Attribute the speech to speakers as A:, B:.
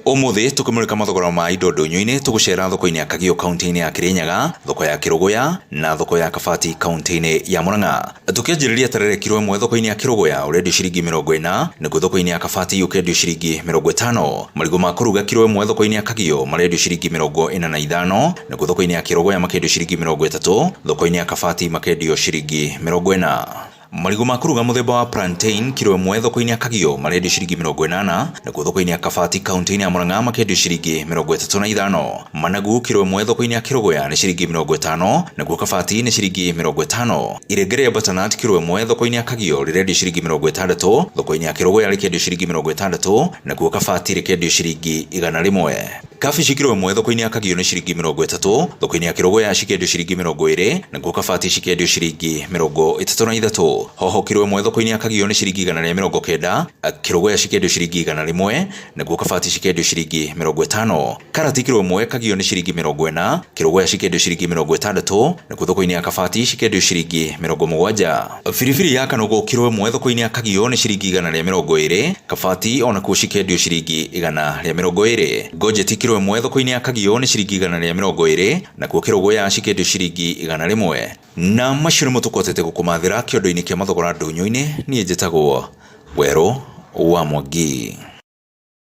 A: Ũmũthĩ tũkĩmũrĩka mathogora ma indo ndũnyũ-inĩ tũgũcera thoko-inĩ ya Kagio kaunti-inĩ ya Kirinyaga, thoko ya Kĩrũgũya na thoko ya Kabati kaunti-inĩ ya Murang'a. Tũkĩanjĩrĩria terere kiro ĩmwe thoko-inĩ ya Kĩrũgũya ũrendio ciringi 40, nakuo thoko-inĩ ya Kabati ũkendio ciringi 50. Marigũ ma kũruga kiro ĩmwe thoko-inĩ ya Kagio marendio ciringi 45, nakuo thoko-inĩ ya Kĩrũgũya makendio ciringi 30, thoko-inĩ ya Kabati makendio ciringi 40. Marigũ ma kũruga mũthemba wa plantain kiro ĩmwe thoko-inĩ ya Kagio marendio ciringi 80, nakuo thoko-inĩ ya Kabati kaunti-inĩ ya Murang'a makendio ciringi 35. Managu kiro ĩmwe thoko-inĩ ya Kĩrũgũya nĩ ciringi 50, nakuo Kabati nĩ ciringi 50. Irenge rĩa butternut kiro ĩmwe thoko-inĩ ya Kagio rĩrendio ciringi 60, thoko-inĩ ya Kĩrũgũya rĩkendio ciringi 60, nakuo Kabati rĩkendio ciringi 100. Kabici kiro ĩmwe thoko-inĩ ya Kagio nĩ ciringi 30, thoko-inĩ ya Kĩrũgũya cikendio ciringi 20, nakuo Kabati cikendio ciringi 33. Hoho kiro ĩmwe thoko-inĩ ya Kagio nĩ ciringi 190, Kĩrũgũya cikendio ciringi 100, nakuo Kabati cikendio ciringi 50. Karati kiro ĩmwe Kagio nĩ ciringi 40, Kĩrũgũya cikendio ciringi 60, nakuo thoko-inĩ ya Kabati cikendio ciringi 70. Biribiri ya kanogo kiro ĩmwe thoko-inĩ ya Kagio nĩ ciringi 120, Kabati onakuo cikendio ciringi 120. Ngojeti kiro ĩmwe thoko-inĩ ya Kagio nĩ ciringi 120, nakuo Kĩrũgũya cikendio ciringi 100. Na macio nĩmo tũkotete gũkũmathĩra kĩondo-inĩ kĩa mathogora ndũnyũ-inĩ, niĩ njĩtagwo Werũ wa Mwangi.